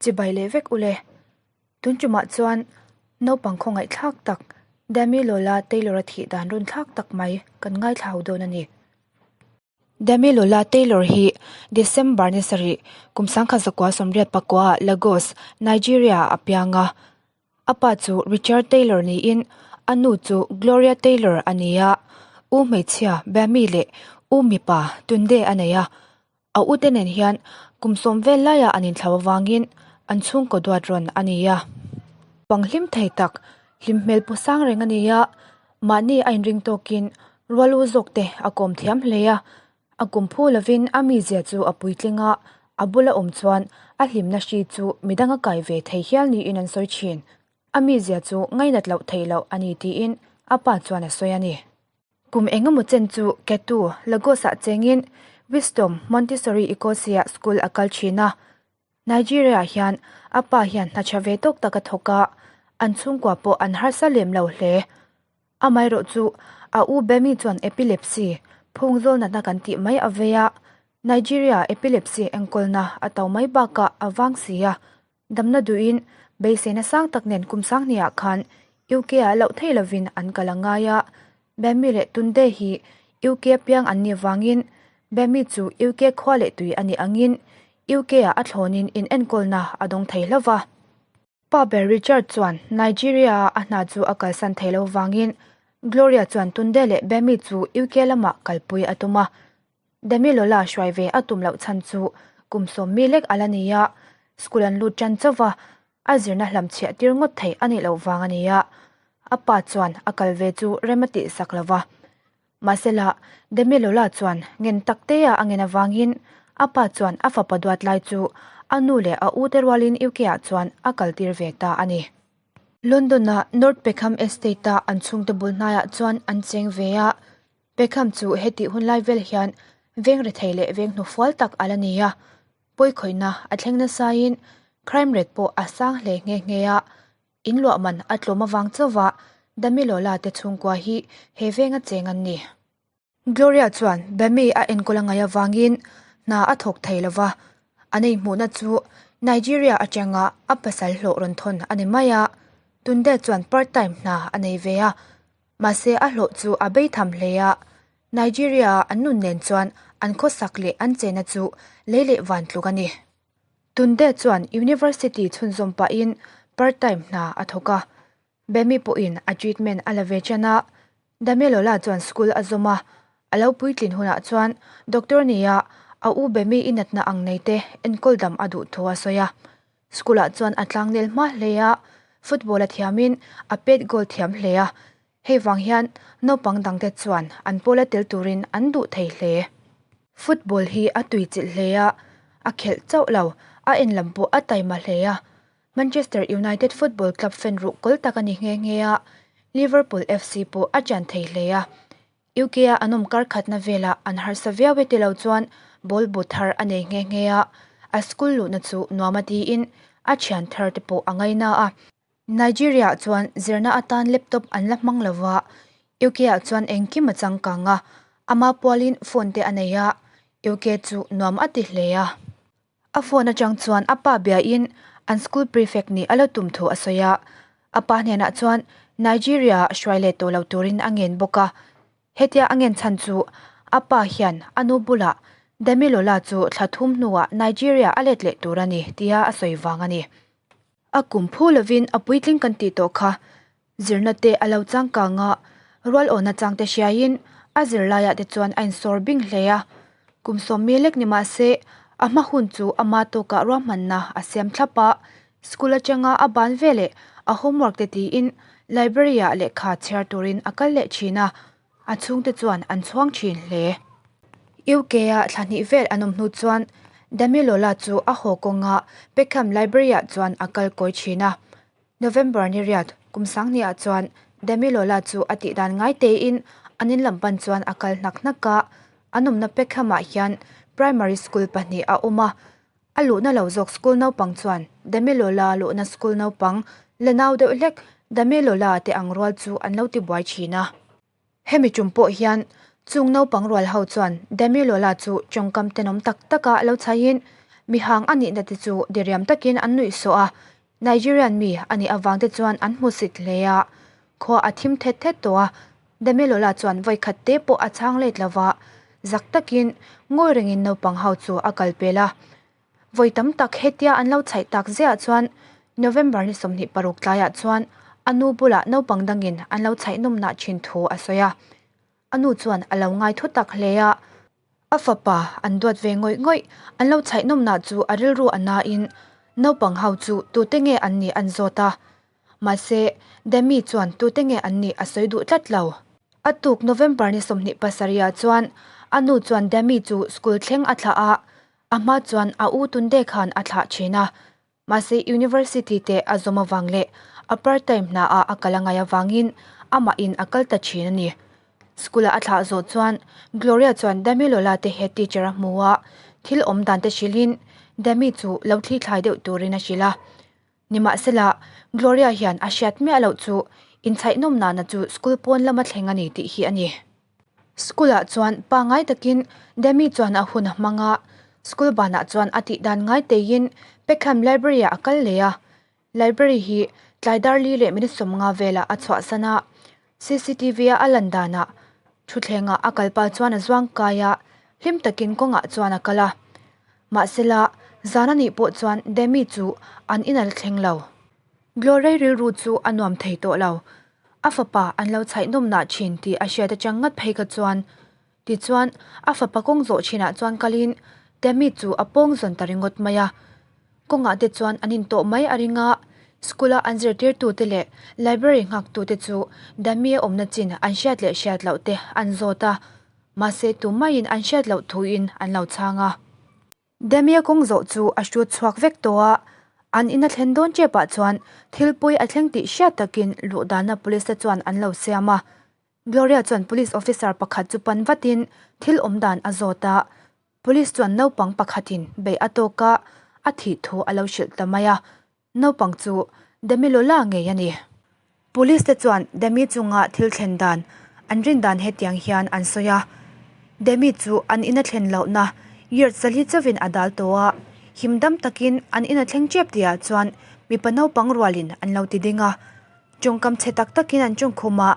Chibai leh vek ule. Tun tumah chuan naupang khawngaihthlak tak Damilola Taylor-a thih dan rawn thlak tak mai kan ngaithla ho dawn a ni. Damilola Taylor hi December ni sarih kum 1984 Lagos, Nigeria a piang a. A pa chu Richard Taylor niin a nu chu Gloria Taylor a ni a. U hmeichhia Bami leh u mipa Tunde a nei a. A ute nen hian kum sawm vel laiah an inthlau avangin an chhungkaw duat rawn a ni a. Pang hlim thei tak, hlim hmel pu sang reng a ni a, mahni a inring tawkin rual u zawk te a kawm thiam hle a. A kum phu lovin a mizia chu a puitling a, a bula awm chuan a hlimna hri chu midang a kai ve thei hial niin an sawi thin. A mizia chu ngainat loh theih loh a ni tiin a pa chuan a sawi a ni. Kum engemaw chen chu Ketu, Lagos-ah chengin Wisdom Montessori Ecosia School a kal thin a. Nigeria-ah hian a pa hian hna tha ve tawk tak a thawk a, an chhungkua pawh an harsa lem lo hle. Amaherawh chu a u Bemi chuan epilepsy, phungzawl natna kan tih mai a vei a, Nigeria epilepsy enkawlna a to mai bakah a vang si a. Damna duhin beiseina sang tak nen kum sanghniah khan UK-ah loh theih lovin an kal a ngai a, Bemi leh Tunde hi UK piang an nih vangin Bemi chu UK khua leh tui a nih angin UK-ah a thlawnin inenkawlna a dawng thei hlauh va. Pa ber Richard chuan Nigeria-a a hna chu a kalsan thei lo vangin Gloria chuan Tunde leh Bemi chu UK lamah kalpui a tum a, Damilola hruai ve a tum loh chhan chu kum sawm mi lek a la ni a, school an lut tan chauh va, a zirna hlam chhiah tir ngawt theih a nih loh vang a ni a, a pa chuan a kal ve chu rem a tih sak lo va. Mahsela, Damilola chuan ngen tak te a a ngen avangin a pa chuan a fapa duat lai chu a nu leh a u te rualin UK ah chuan a kal tir ve ta a ni. London-a North Peckham Estate-a an chhungte bul hnaiah chuan an cheng ve a, Peckham chu hetih hun lai vel hian veng rethei leh veng hnufual tak a la ni a, pawikhawihna a thleng nasain crime rate pawh a sang hle nghe nghe a, in luah man a tlawm avang chauha Damilola te chhungkua hi he venga cheng an ni. Gloria chuan Bami a enkawl a ngaih avangin hna a thawk thei lo va, a nei hmuhna chu Nigeria atanga a pasal hlawh rawn thawn a ni mai a, Tunde chuan part time hna a nei ve a, Mahse a hlawh chu a bei tham hle a, Nigeria-a an nun nen chuan an khawsak leh an chena chu lei leh van tluk a ni. Tunde chuan University chhunzawm pahin part time hna a thawk a, Bemi pawhin a treatment a la ve ṭan a, Damilola chuan school a zawm a, a lo puitlin hunah chuan doctor nia a u Bemi i natna ang nei te enkawl dam a duh thu a sawi a. School-ah chuan a tlangnel hma hle a, football a thiamin a pet goal thiam hle a, hei vang hian naupang dangte chuan an pawla tel turin an duh thei hle. Football hi a tuichilh hle a, a khelh chauh lo, a en lam pawh a taima hle a. Manchester United football club fan ruhkawl tak a ni nghe nghe a, Liverpool FC pawh a ṭan thei hle a. UK-a an awm kar khatna velah an harsa viau e tilo chuan ball bu thar a nei nghe nghe a, a school luhna chu nuam a tiin a thian thar te pawh a ngaina a. Nigeria-ah chuan zirna atan laptop an la hmang lova, UK-ah chuan engkim a changkang a, ama pualin phone te a nei a, UK chu nuam a ti hle a. A phone atang chuan a pa biain an school prefect nih a la tum thu a sawi a, a pa hnenah chuan Nigeria ah hruai leh tawh lo turin a ngen bawk a. Hetia a ngen chhan chu a pa hian a nu bulah Damilola chu thla thum hnuah Nigeria a let leh tur a ni tia a sawi vang a ni. A kum phu lovin a puitling kan tih tawh kha zirna te a lo changkang a, rual awhna chang te hriaiin a zirlaiah te chuan a insawr bing hle a. Kum sawmmi lek ni mah se a hma hun chu ama tawkah ruahmanna a siam thlap a, school atanga a ban veleh a homework te tiin library-ah lehkha chhiar turin a kal leh thin a, a chhungte chuan an chhuang thin hle. UK-a thla hnih vel an awm hnu chuan Damilola chu a haw kawnga Peckham Library-ah chuan a kal kawi thin a. November ni riat kum sanghniah chuan Damilola chu a tih dan ngai tein an in lam pan chuan a kal hnak hnak a, an awmna Peckham-ah hian primary school pahnih a awm a. A luhna lo zawk school naupang chuan Damilola luhna school naupang la nau deuh hlek Damilola te ang rual chu an lo ti buai thin a. Hemi tum pawh hian chung naupang rual ho chuan Damilola chu tawngkam tenawm tak taka lo chhaiin Mihang a nihna te chu diriam takin an nuih sawh a, Nigerian mi a nih avang te chuan an hmusit hle a. Khua a thim thet thet tawh a, Damilola chuan vawikhat te pawh a chhang let lo va, zak takin ngawi rengin naupang ho chu a kal pel a. Vawi tam tak hetia an lo chhaih tak ziah chuan November ni 26 tlaiah chuan a nu bulah naupang dangin an lo chhaih nawmnah thin thu a sawi a. A nu chuan a lo ngai thu tak hle a, a fapa an duat ve ngawih ngawih an lo chhaih nawmnah chu a rilru a nain naupang ho chu tute nge an nih an zawt a. Mahse, Demi chuan tute nge an nih a sawi duh tlat lo. A tuk November ni 27 ah chuan a nu chuan Demi chu school thleng a thlah a, a hma chuan a u Tunde khan a thlah thin a. Mahse, University te a zawm avang leh a part time hna ah a kal a ngai avangin amahin a kal ta thin a ni. School-a a thlah zawh chuan Gloria chuan Damilola te head teacher a hmu a, thil awm dan te hrilhin Dami chu lo thli thlai deuh turin a hrilh a. Nimahsela, Gloria hian a hriat miah loh chu inchhaihnawm nana chu school pawn lama thleng a ni tih hi a ni. School-ah chuan pangngai takin Demi chuan a hun a hmang a, school banah chuan a tih dan ngai teiin Peckham Library-ah a kal leh a. Library hi tlai dar li leh minute 50 velah a chhuahsan a, CCTV-a a lan danah thutthlengah a kalpa chuan a zuang kai a, hlim takin kawngah chuan a kal a. Mahsela, zan a nih pawh chuan Demi chu an inal thleng lo. Glory rilru chu a nuam thei tawh lo. A fapa an lo chhaih nawmnah thin tih a hriat atang ngat phei kha chuan. Tichuan, a fapa kawng zawh thinah chuan kalin Tammy chu a pawng zawn ta ringawt mai a. Kawngah te chuan an intawh mai a ring a, school-a an zirtirtute leh library nghaktute chu Tammy a awmna chin an hriat leh hriat loh te an zawt a, mahse tumaiin an hriat loh thuin an lo chhang a. Demi-a kawng zawh chu a hrut chhuak vek tawh a, an in a thlen dawn tepah chuan thil pawi a thleng tih hriat takin luh dana police te chuan an lo siam a. Gloria chuan police officer pakhat chu pan vatin thil awm dan a zawt a, police chuan naupang pakhatin beih a tawk a, a thih thu a lo hrilh ta mai a, naupang chu Demi Lola ngei a ni. Police te chuan Demi chunga thil thlen dan an rin dan hetiang hian an sawi a, Demi chu an ina thlen lohna yard sali chauhin a dal tawh a, him dam takin an ina thleng tep tihah chuan mipa naupang rualin an lo ti ding a, tawngkam chhe tak takin an tawngkhum a,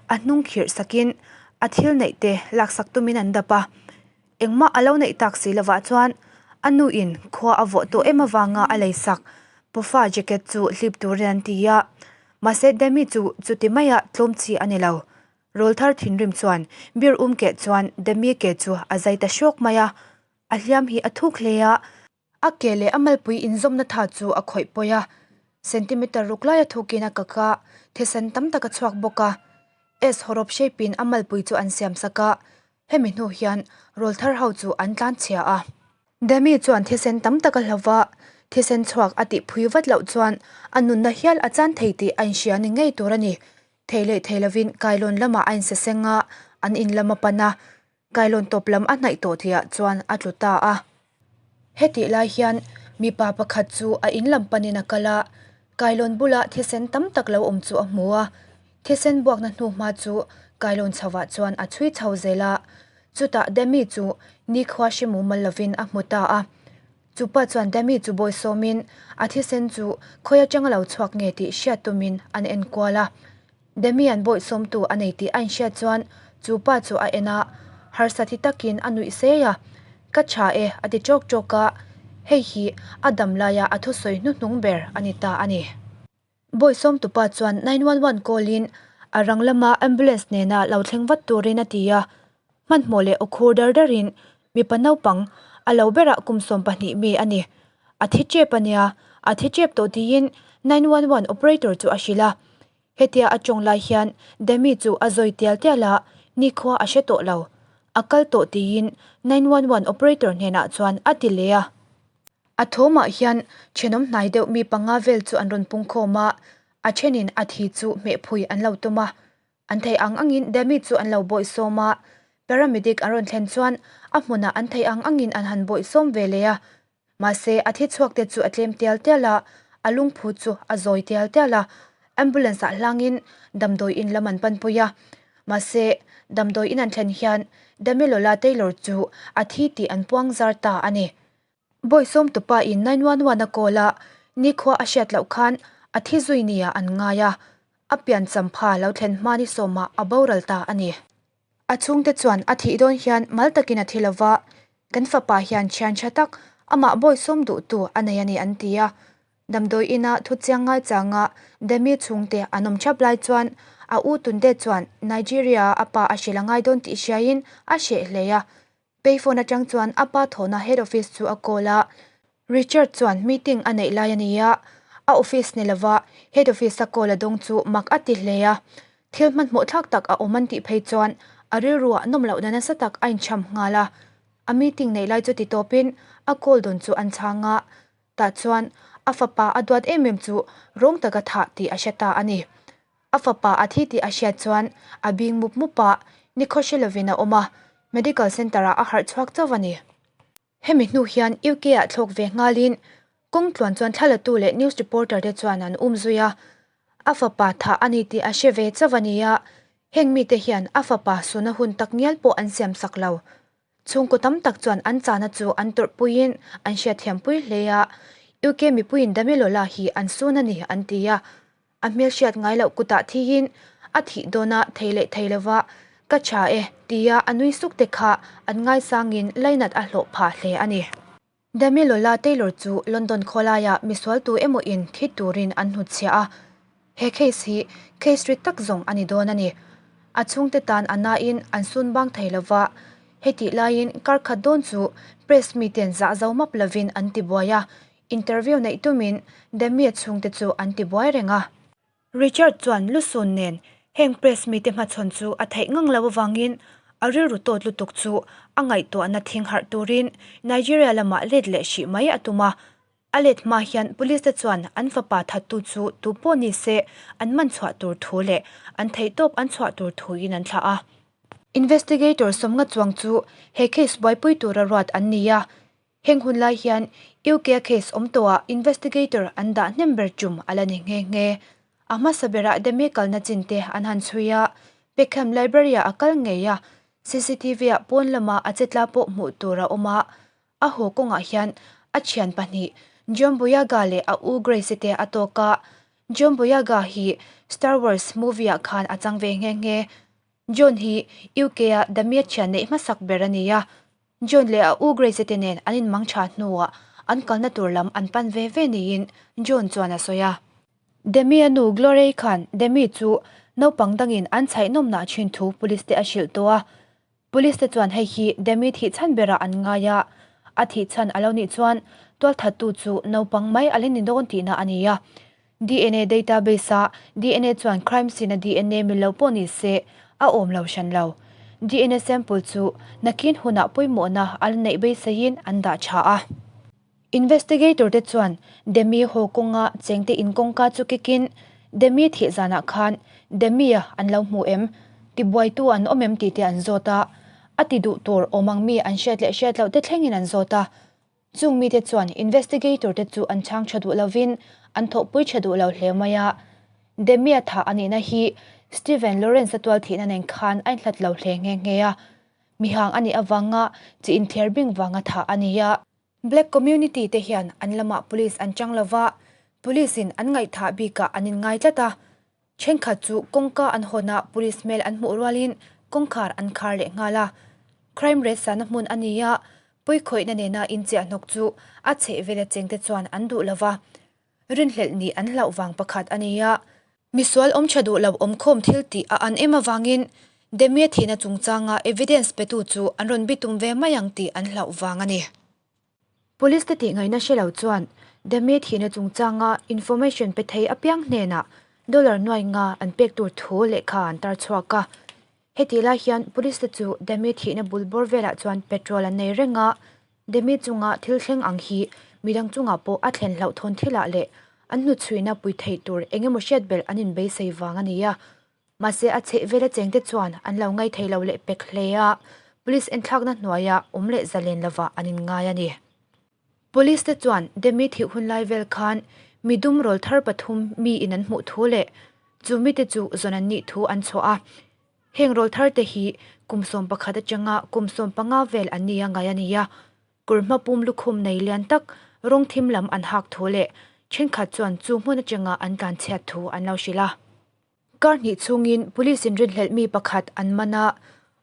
a hnung khirh sakin a thil neih te laksak tumin an dap a. Engmah a lo neih tak si lovah chuan a nuin khua a vawh tawh em avanga a leisak pawfa jacket chu hlip turin an ti a, mahse Demi chu chuti maia tlawm chi a ni lo. Rawlthar thinrim chuan beer um keh chuan Demi ke chu a zai ta hrawk mai a, a hliam hi a thuk hle a, A ke leh a malpui inzawmna tha chu a khawih pawi a, centimeter ruk laia thukin a kak a, thisen tam tak a chhuak bawk a. S hawrawp shape in a malpui chu an siam sak a, hemi hnu hian rawlthar ho chu an tlan chhia a. Demi chuan thisen tam tak a hlo va, thisen chhuak a tih phui vat loh chuan a nunna hial a chan thei tih a inhria ni ngei tur a ni. Thei leh thei lovin kailawn lamah a insaseng a, an in lam a pan a. Kailawn tawp lam a hnaih tawh tihah chuan a tlu ta a. Hetih lai hian mipa pakhat chu a in lam panin a kal a, kailawn bula thisen tam tak lo awm chu a hmu a. Thisen buakna hnuhma chu kailawn chhovah chuan a chhui chho zel a, chutah Demi chu nikhua hre mumal lovin a hmu ta a. Chupa chuan Demi chu bawisawmin a thisen chu khawi atanga lo chhuak nge tih hriat tumin an enkual a. Damian bawihsawmtu a nei tih a inhriat chuan chu pa chu a en a, harsa thi takin a nuih sei a, Ka tha e a ti ṭawk ṭawk a, hei hi a dam laia a thusawi hnuhnung ber a ni ta a ni. Bawihsawmtu pa chuan 911 call in a rang lama ambulance nena lo thleng vat turin a ti a, hmanhmawh leh aw khur dar darin mipa naupang a lo berah kum 12 mi a ni. A thi ṭep a nia, a thi ṭep tawh tiin 911 operator chu a hrilh a. Hetia a tawng lai hian Demi chu a zawi tial tial a, nikhua a hre tawh lo. A kal tawh tiin 911 operator hnenah chuan a ti leh a. A thawmah hian thenawm hnai deuh mi panga vel chu an rawn pung khawm a, a thenin a thi chu hmehphui an lo tum a. An theih ang angin Demi chu an lo bawihsawm a, paramedic an rawn thlen chuan a hmunah an theih ang angin an han bawihsawm ve leh a. Mahse, a thi chhuak te chu a tlem tial tial a, a lungphu chu a zawi tial tial a, ambulance ah hlangin damdawi in lam an panpui a. Mahse, damdawi in an thlen hian Damilola Taylor chu a thi tih an puang zar ta a ni. Bawisawm tupa in 911 a call a, nikhua a hriat loh khan a thi zui nia an ngai a, a piancham pha lo thlen hma ni sawmah a boral ta a ni. A chhungte chuan a thih dawn hian mal takin a thi lo va, kan fapa hian thian tha tak amah bawisawm duhtu a nei a ni an ti a. Damdawi ina thu chiang ngai changa Demi chhungte an awm thap lai chuan a u Tunde chuan Nigeria-a a pa a hrilh a ngai dawn tih hriaiin a hreh hle a. Payphone atang chuan a pa thawhna head office chu a call a, Richard chuan meeting a neih lai a ni a, a office ni lova head office a call a dawng chu mak a ti hle a. Thil hmanhmawh thlak tak a awm an tih phei chuan a rilruah nawm lohna nasa tak a incham nghal a. A meeting neih lai chu ti tawpin a call dawn chu an chhang a, tah chuan a fapa a duat em em chu rawng taka thah tih a hre ta a ni. A fapa a thi tih a hriat chuan a bing mup mup a, nikhaw hre lovin a awm a, medical centre ah a harh chhuak chauh a ni. Hemi hnu hian UK ah thlawk ve nghalin kawng tluan chuan thlalatu leh news reporter te chuan an um zui a, a fapa thah a ni tih a hre ve chauh a ni a, heng mite hian a fapa suna hun tak ngial pawh an siam sak lo. Chhungkaw tam tak chuan an chahna chu an tawrhpuiin an hriatthiampui hle a, UK mipuiin Damilola hi an sun a ni an ti a, a hmelhriat ngai loh kutah thihin a thih dawna thei leh thei lova ka tha e tia a nui suk te kha an ngaisangin lainat a hlawh phah hle a ni. Damilola Taylor chu London khawlaiah misual tu emaw in thi turin an hnutchhiah a, he case hi case rit tak zawng a ni dawn a ni. A chhungte tan a nain an sun bang thei lova, hetih laiin kar khat dawn chu press miten zah zo map lovin an ti buai a, interview neih tumin Dami-a chhungte chu an ti buai reng a. Richard chuan lusun nen heng press mite hmachhawn chu a theih ngang lo avangin a rilru tawt lutuk chu a ngaihtuahna thing harh turin Nigeria lamah let leh hrih mai a tum a. A let hma hian police te chuan an fapa thattu chu tu pawh ni se an man chhuah tur thu leh an theihtawp an chhuah tur thuin an thlah a. Investigator sawmnga chuang chu he case buaipui tura ruat an ni a, Heng hun lai hian UK-a case awm tawhah investigator an dah hnem ber tum a la ni nghe nghe. A hmasa berah Demi kalna chin te an han chhui a, Peckham Library-ah a kal ngei a, CCTV-ah pawn lama a chetla pawh hmuh tur a awm a. A haw kawngah hian a thian pahnih John Boyega leh a u Grace-i te a tawk a, John Boyega hi Star Wars movie-ah khan a chang ve nghe nghe. John hi UK-a Demi-a thian neih hmasak ber a ni a, John leh a u Grace te nen an inmang tha hnuah an kalna tur lam an pan ve ve niin John chuan a sawi a. Demi-a nu Gloria-i khan Demi chu naupang dangin an chhaihnawmnah thin thu police te a hrilh tawh a. Police te chuan hei hi Demi thih chhan berah an ngai a, a thih chhan a lo nih chuan tualthattu chu naupang mai a la ni dawn tihna a ni a. Dna database-a dna chuan crime scene-a dna mil lo pawh ni se, a awm lo hran lo. Dna sample chu nakin hunah pawimawhna a la neih beiseiin an dah tha a. Investigator te chuan Demi haw kawnga chengte in kawngka chu kikin Demi thih zanah khan Demi-a an lo hmu em? Tibuaitu an awm em tih te an zawt a. A ti duh tur awm ang mi an hriat leh hriat loh te thlengin an zawt a. Chung mite chuan investigator te chu an chhang tha duh lovin an thawhpui tha duh lo hle mai a. Demi-a thah a nihna hi Steven Lawrence-a tual thihna nen khan a inhlat lo hle nghe nghe a. Mihang a nih avanga chi inthiar bing vanga thah a ni a. Black community te hian an lamah police an chang lova, police in an ngaihthah bikah an inngai tlat a. Thenkhat chu kawngka an hawn a, police hmel an hmuh rualin kawngkhar an khar leh nghal a. Crime rate sana hmun a ni a, pawikhawihna nena inchiah hnawk chu a chhehvela chengte chuan an duh lo va. Rinhlelh nih an hlauh vang pakhat a ni a. Misual awm tha duh lo awmkhawm thil tih a an em avangin Demi-a thihna chungchanga evidence petu chu an rawn bitum ve mai ang tih an hlauh vang a ni. Police te tih ngaihna hre lo chuan Demi thihna chungchanga information pe thei apiang hnenah dollar nuai nga an pek tur thu lehkha an tar chhuak a. Hetih lai hian police te chu Demi thihna bul bawr velah chuan petrol an nei reng a, Demi chunga thil thleng ang hi midang chungah pawh a thlen hlauhthawn thilah leh an hnuchhuihna pui theih tur eng emaw hriat belh an inbeisei vang a ni a. Mahse a chheh vela chengte chuan an lo ngaih thei lo leh pek hle a, police enthlakna hnuaia awm leh zalen lovah an inngai a ni. Police te chuan Demi thih hun lai vel khan mi dum rawl thar pathum mi in an hmuh thu leh chu mite chu zawn an nih thu an chhuah a. Heng rawl thar te hi kum 11 atanga kum 15 vel an nia ngai a ni a. Kawr hma pum lukhum nei lian tak rawng thim lam an hak thu leh thenkhat chuan chu hmun atanga an tlan chhiat thu an lo hrilh a. Kar hnih chhungin police in rinhlelh mi pakhat an man a,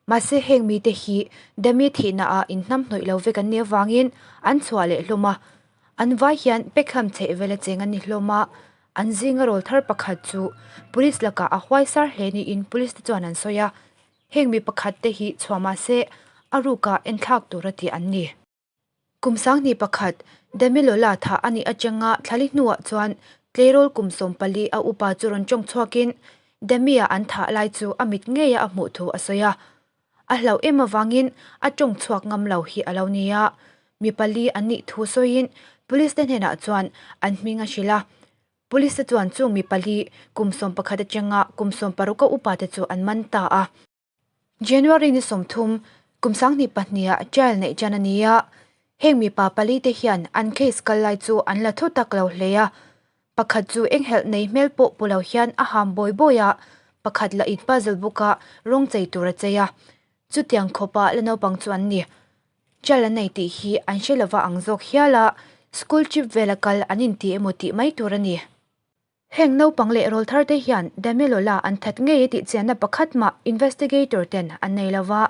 mahse heng mite hi Dami thihna ah inhnamhnawih lo vek an nih avangin an chhuah leh hlawm a. An vai hian Peckham chhehvela cheng an ni hlawm a, an zinga rawl thar pakhat chu police lakah a huaisar hle niin police te chuan an sawi a. Heng mi pakhat te hi chhuah mah se a rukah enthlak tura tih an ni. Kum sanghnih pakhat Damilola thah a nih atanga thlali hnuah chuan tleirawl kum 14 a upa chu rawn tawng chhuakin Dami-a an thah lai chu a mit ngeia a hmuh thu a sawi a. A hlauh em avangin a tawng chhuak ngam lo hi a lo ni a. Mi pali an nih thu sawiin police te hnenah chuan an hming a hrilh a. Police te chuan chung mi pali kum 11 atanga kum 16 a upa te chu an man ta a. January ni 30, kum 2002 ah trial neih tan a ni a, heng mipa pali te hian an case kal lai chu an la thu tak lo hle a. Pakhat chu enghelh nei hmel pawh pu lo hian a ham bawi bawi a, pakhat lah in puzzle book a rawng chei tur a chei a. Chutiang khawpa la naupang chu an ni. Chal an nei tih hi an hre lova ang zawk hial a, school trip vela kal an inti emaw tih mai tur a ni. Heng naupang leh rawl thar te hian Damilola an that ngei tih chianna pakhat mah investigator ten an nei lova,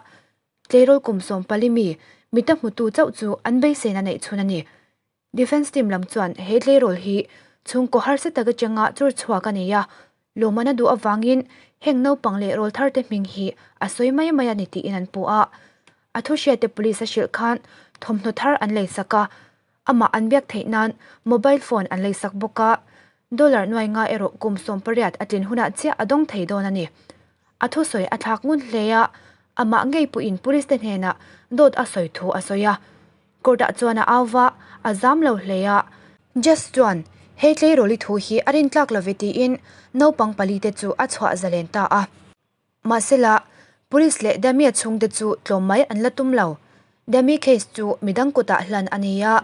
tleirawl kum 14 mi mita hmutu chauh chu an beiseina neih chhun a ni. Defence team lam chuan he tleirawl hi chhungkaw harsa tak atanga chur chhuak a nei a, lawmman a duh avangin heng naupang leh rawl tharte hming hi a sawi mai mai a ni tiin an puh a. A thu hriatte police a hrilh khan thawmhnaw thar an leisak a, amah an biak theih nan mobile phone an leisak bawk a, dollar nuai nga erawh kum 18 a tlin hunah chiah a dawng thei dawn a ni. A thusawi a thlak ngun hle a, amah ngei pawhin police te hnenah dawt a sawi thu a sawi a. Court-ah chuan a au va, a zam lo hle a. Judge chuan, He tleirawl-i thu hi a rintlak lo ve tiin naupang pali te chu a chhuah zalen ta a. Mahsela, police leh Dami-a chhungte chu tlawm mai an la tum lo. Dami case chu midang kutah hlan a ni a,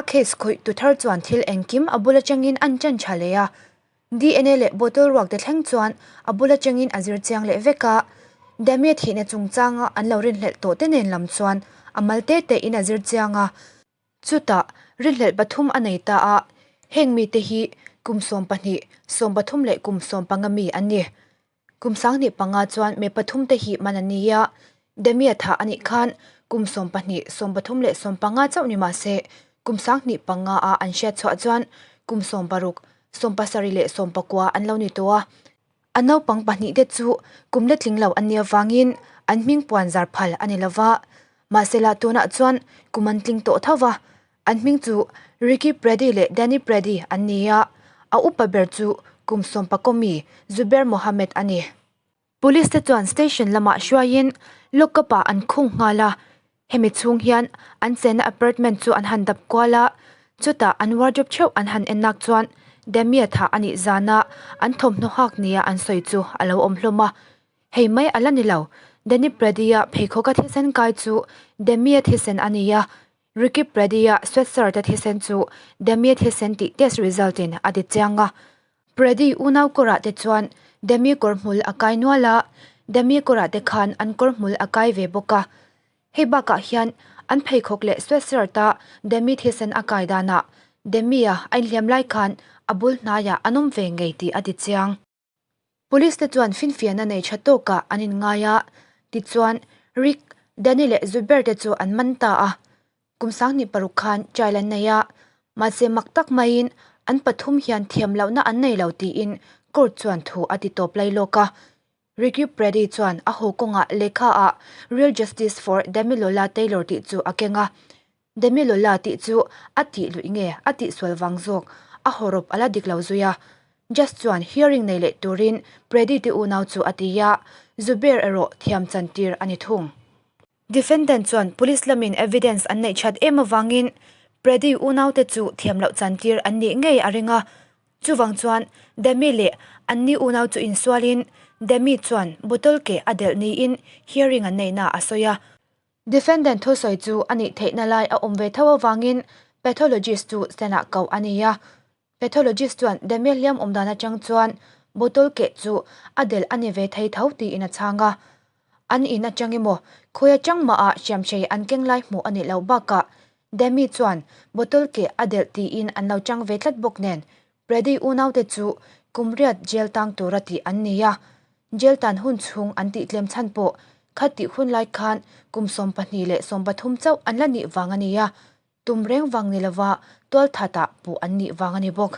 a case khawih tu thar chuan thil engkim a bul atangin an chan tha leh a. DNA leh bottle ruak te thleng chuan a bul atangin a zir chiang leh vek a, Dami-a thihna chungchanga an lo rinhlelh tawh te nen lam chuan a mal te te in a zir chiang a. Chutah rinhlelh pathum a nei ta a, heng mite hi kum 12, 13 leh kum 15 mi an ni. Kum 25 chuan mi pathum te hi man an ni a, Dami-a thah a nih khan kum 12, 13 leh 15 chauh ni mah se, kum 25 a an hriat chhuah chuan kum 60, 70 leh 19 an lo ni tawh a. A naupang pahnih te chu kum la tling lo an nih avangin an hming puan zar phal a ni lo va, mahsela tunah chuan kum an tling tawh tho va, An hming chu Ricky Predy leh Danny Predy an ni a, a upa ber chu kum 14 mi Zubair Mohammed a ni. Police te chuan station lamah hruaiin lockup ah an khung nghal a, hemi chhung hian an chenna apartment chu an han dap kual a, chutah an wardrobe theuh an han en nak chuan Demi-a thah a nih zana an thawmhnaw hak nia an sawi chu a lo awm hlawm a, hei mai a la ni lo, Danny Predy-a pheikhawka thisen kai chu Demi-a thisen a ni a, Ricky Predy-a sweatshirt a thisen chu Demi thisen tih test result in a ti chiang a. Predy unau kawrah te chuan Demi kawr hmul a kai nual a, Demi kawrah te khan an kawr hmul a kai ve bawk a. Hei bakah hian an pheikhawk leh sweatshirt a Demi thisen a kai danah Demi-a a inhliam lai khan a bul hnaiah an awm ve ngei tih a ti chiang. Police te chuan finfiahna nei tha tawkah an inngai a, tichuan Rick, Danny leh Zuber te chu an man ta a. Kum 26 khan trial an nei a, mahse mak tak maiin an pathum hian thiam lohna an nei lo tiin court chuan thu a ti tawp lai lawk a. Ricky Predy chuan a haw kawngah lehkha ah Real Justice for Damilola Taylor tih chu a keng a. Damilola tih chu a tih luih nge a tihsual vang zawk a hawrawp a la dik lo zui a. Judge chuan hearing nei leh turin Predy te unau chu a ti a, Zubair erawh thiam chan tir a ni thung. Defendant chuan police lamin evidence an neih that em avangin Predy unau te chu thiam loh chan tir an nih ngei a ring a. Chuvang chuan Dami leh anni unau chu insualin Dami chuan bottle ke a delh niin hearing an neihna a sawi a. Defendant thusawi chu a nih theihna lai a awm ve tho avangin pathologist chu stand-ah koh a ni a. Pathologist chuan Damian hliam awm dan atang chuan bottle keh chu a delh a ni ve thei tho tiin a chhang a. An in atang emaw khawi atang mahah hriamhrei an keng lai hmuh a nih loh bakah Demi chuan bottle keh a delh tiin an lo chang ve tlat bawk nen Brady unaute chu kum riat jail tang tura tih an ni a, jail tan hun chhung an tih tlem chhan pawh kha tih hun lai khan kum 25 le 13 chauh an la nih vang a ni a, tum reng vang ni lova tualthatah puh an nih vang a ni bawk.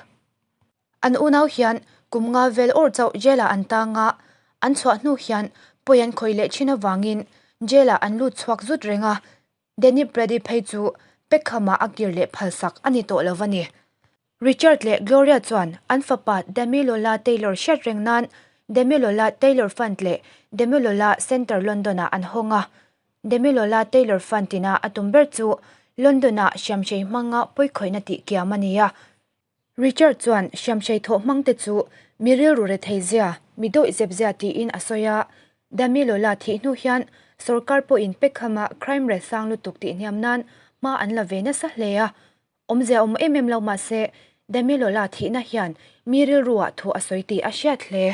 An unau hian kum nga vel awr chauh jail-ah an tang a, an chhuah hnu hian pawi an khawih leh thin avangin jail-ah an lut chhuak zut reng a, Danny Brady phei chu Peckham-ah a kir leh phalsak a ni tawh lo a ni. Richard leh Gloria chuan an fapa Damilola Taylor hriat reng nan Damilola Taylor Fund leh Damilola Centre London-ah an hawng a. Damilola Taylor Fund ina a tum ber chu London-ah hriamhrei hmanga pawikhawihna tih kiam a ni a. Richard chuan hriamhrei thawh hmangte chu mi rilru rethei zia, mi dawih zep zia tiin a sawi a. Damilola thih hnu hian sorkar pawhin Peckham-a crime rate sang lutuk tih hniam nan hma an la ve nasa hle a. Awmzia awm em em lo mahse Damilola thihna hian mi rilruah thu a sawi tih a hriat hle.